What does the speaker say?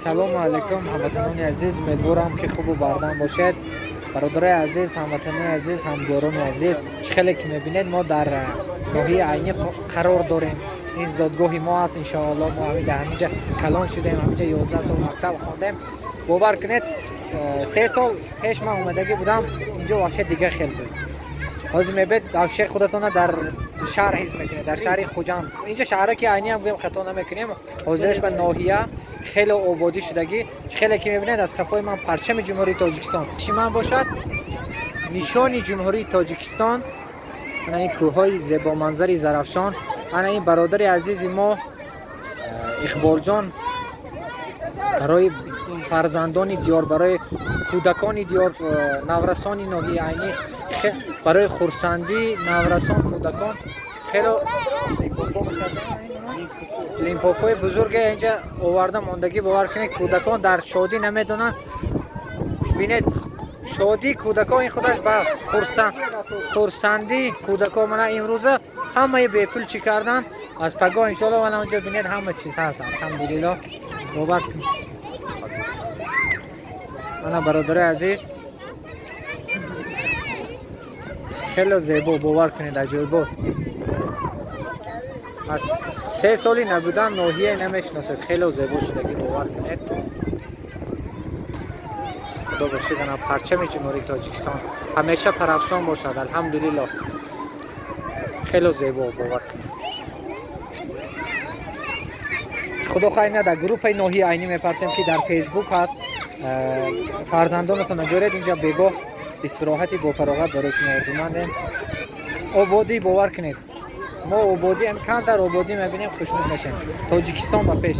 Салому алайкум, ҳамватанони азиз, умедворам, ки хубу бардам бошед. Бародарои азиз, ҳамватанони азиз, ҳамдиёрони азиз, чӣ хеле ки мебинед, мо дар ноҳияи Айнӣ қарор дорем. Ин зодгоҳи мо аст, иншоалло. Мо дар ҳаминҷа калон шудем, ҳаминҷа 11 сол мактаб хондем. Бовар кунед, 3 сол пеш ман омадагӣ будам инҷо, вообще дигар хел буд. Ҳозир мебед, вообще худатона дар шаҳр ҳис мекунед, дар шаҳри Хуҷанд. Инҷа шаҳраки Айнӣ ҳам гӯем, хато намекунем. Ҳозираш ба ноҳия хеле ободӣ шудагӣ. Чӣ хеле ки мебинед, аз қафои ман парчами Ҷумҳурии Тоҷикистон, чӣ ман бошад, нишони Ҷумҳурии Тоҷикистон. Ана ин кӯҳҳои зебоманзари Зарафшон. Ана ин бародари азизи мо Иқболҷон барои фарзандони диёр, барои кӯдакони диёр, наврасони ноҳияи Айнӣ, барои хурсандии наврасон, кӯдакон хело лимпопҳои бузурге инҷа оварда мондагӣ. Бовар кунед, кӯдакон дар шодӣ намедонанд. Бинед, шодии кӯдакон ин худаш бас, хурсандии кӯдакон. Мана имрӯза ҳамаи бепул чӣ кардан, аз пагоҳ иншоалло. Мана онҷо бинед, ҳама чиз ҳаст, алҳамдулилло. Бовар кунед, мана бародарои азиз, хело зебо, бовар кунед, аҷоибот. Аз 3 соли набудан ноҳия намешиносед, хело зебо шудагӣ, бовар кунед. Худо бошед, ана парчами Ҷумҳурии Тоҷикистон ҳамеша парафшон бошад. Алҳамдулилло, хело зебо, бовар кунед. Худо хайр, на дар группаи ноҳияи Айнӣ мепартем, ки дар Фейсбук ҳаст. Фарзандонатон биёред инҷа, бегоҳ истироҳати бофароғат барои шумо орзумандем. Ободӣ, бовар кунед, мо ободӣ, камтар ободӣ мебинем, хушнуд мешем. Тоҷикистон ба пеш!